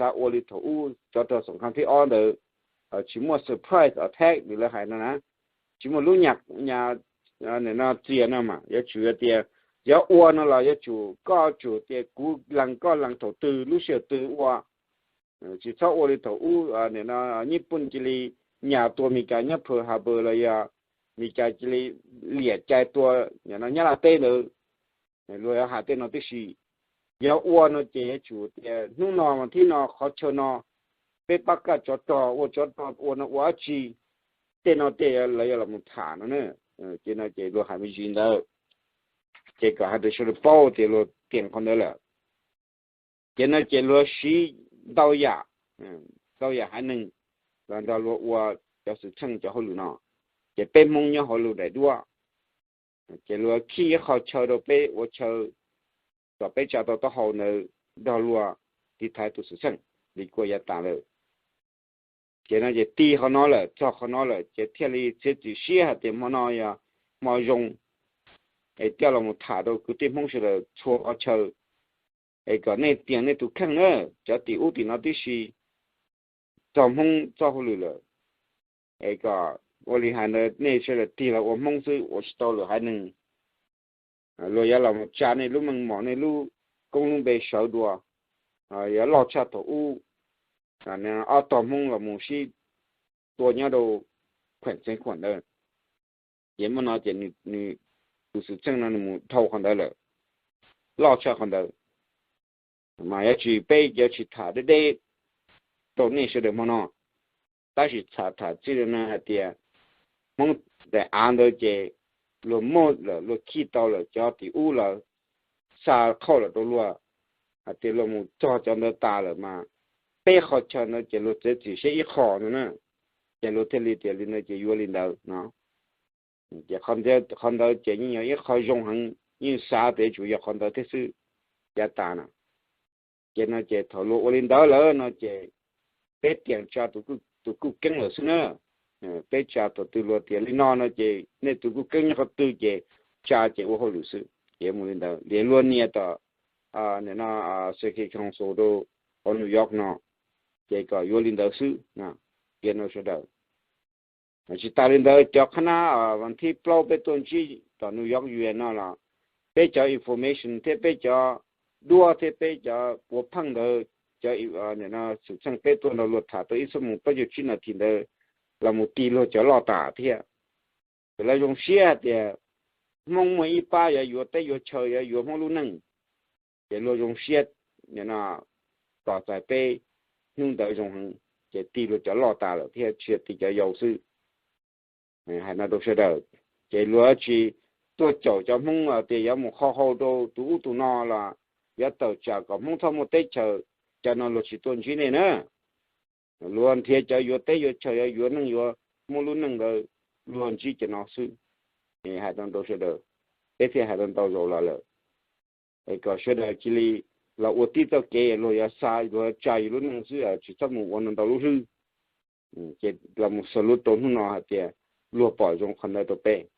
xav ua li thaum ub cov rog xoom kham thib ob ntawd, tsis muaj surprise attack li lawv hais no na, tsis muaj lub nyas, nyas no txias no mas yuav tsum tias yog ua no los yuav tsum koj tsum tias kuv lees koj lees thaum twg lub sij hawm twg ua, tsis txhob ua li thaum ub nim no Nyij Pooj cia li nyas tua Meskas nyob Pearl Harbor los yog Meskas cia li liam cai tua nim no Nyab Laj teb ntawd. Luag yuav hais tej no tib si. Yog ua no ces yuav tsum tias hnub no mas thib no qhov chaw no peb pab kaj tsov rog ua tsov rog ua no ua dab tsi, tej no tej lawv yuav los mus tham no na. Ces no ces luag hais me ntsis ntawd, ces kom hais rau sawv daws paub tias luag tias qhov ntawd lawm. Ces no ces luag siv ntau yam, ntau yam haiv neeg los nrog luag ua cov xwm txheej cov hauj lwm no, ces peb Hmoob nyob hauv lub daim duab, ces luag khij ib qho chaw rau peb ua chaw kom peb tsa tau taub hau ntawd nrog luag tiv thaiv tus xwm txheej li kuj yav tas lawm. Ces no ces tig qhov no lawm txog qhov no lawm ces thiaj li txiav txim siab hais tias hmo no yog hmo zoo, es coj los mus tham rau kwv tij Hmoob sawv daws txhua qhov chaw, es kom nej tias nej tus kheej na, cov tim ub tim no tib si, txog Hmoob txoj hauj lwm lawm, es kom ua li hais ntawd nej sawv daws tig los ua Hmoob xwb ua tsis tau lwm haiv neeg. Luag yuav los mus tsa nej lub meej mom nej lub koob lub npe sawv dua, yuav loj tshaj thaum ub, ob tog Hmoob los mus sib tua nyob rau khuam txeev khuam ntawd. Ces muaj no ces nws, tus xwm txheej no nws mus dhau qhov ntawd lawm, loj tshaj qhov ntawd. Mas yuav tsis, peb yuav tsis tham deb deb rau nej sawv daws hmo no, tab sis tham tham txij no hais tias Hmoob daim av ntawd ces luag muab lawm, luag khij tau lawm, cov tim ub lawv xa qhauj lawm rau luag, hais tias luag mus txog cov ntawd tas lawm mas peb qhov chaw ntawd ces luag txiav txim siab ib qho no na, ces luag thiaj li tias li ntawd ces yuav li ntawd no. Ces qhov ntawd ces yeej yog ib qho zoo heev, yeej xav tias yuav tsum yog qhov ntawd thiab xwb, yav tas no. Ces no ces thaum luag ua li ntawd lawm no ces peb tias tsa tus kuj keeb lawm xwb na. Peb tsa thaum twg luag tias li no no ces nej tus kuj keeb nyob qhov twg ces tsa ces ua hauj lwm xwb, ces mus li ntawd. Ces luag nias tom, nim no, Circuit Council rau hauv New York no, ces kom yuav li ntawd xwb, tias no sawv daws. Tsis tas li ntawd, cov qhab nab vas thib plaub peb tuaj ntsib tom New York U S no los peb cov information thiab peb cov duab thiab peb cov puav pheej ntawd, cov xwm txheej peb tuaj nrog luag tham tau ib xuab moos plaub caug tsib nas this ntawd los mus tig luag cov loj tas thiab. Ces lawv zoo siab hais tias Hmoob muaj ib pab yuav yuav teb yuav chaw yuav yuav Hmoob lub neej, ces luag zoo siab nim no tos txais peb hnub ntawd zoo heev, ces tig luag cov loj tas lawm thiab tsis yog tig cov yau xwb. Hais no rau sawv daws, ces luag tsis tuaj caum cov Hmoob tias yuav mus qhau hau rau tus ub tus no los yuav tawm tsam kom Hmoob txhob muaj teb chaws, cov no luag tsis tuaj ntsib nej na. Luag nrhiav cov yuav teb yuav chaw yuav yuav neej yuav Hmoob lub neej ntawd, luag ntsib cov no xwb. Hais tau rau sawv daws, peb thiaj hais tau ntau zaus los lawm. Es kom sawv daws cia li los ua tib txoj kev luag yuav xa luag tsa yus lub neej xwb, tsis txhob mus ua ntau lub hlwb. Ces los mus xaus lub rau hnub no hais tias luag pom zoo qhov ntawd rau peb.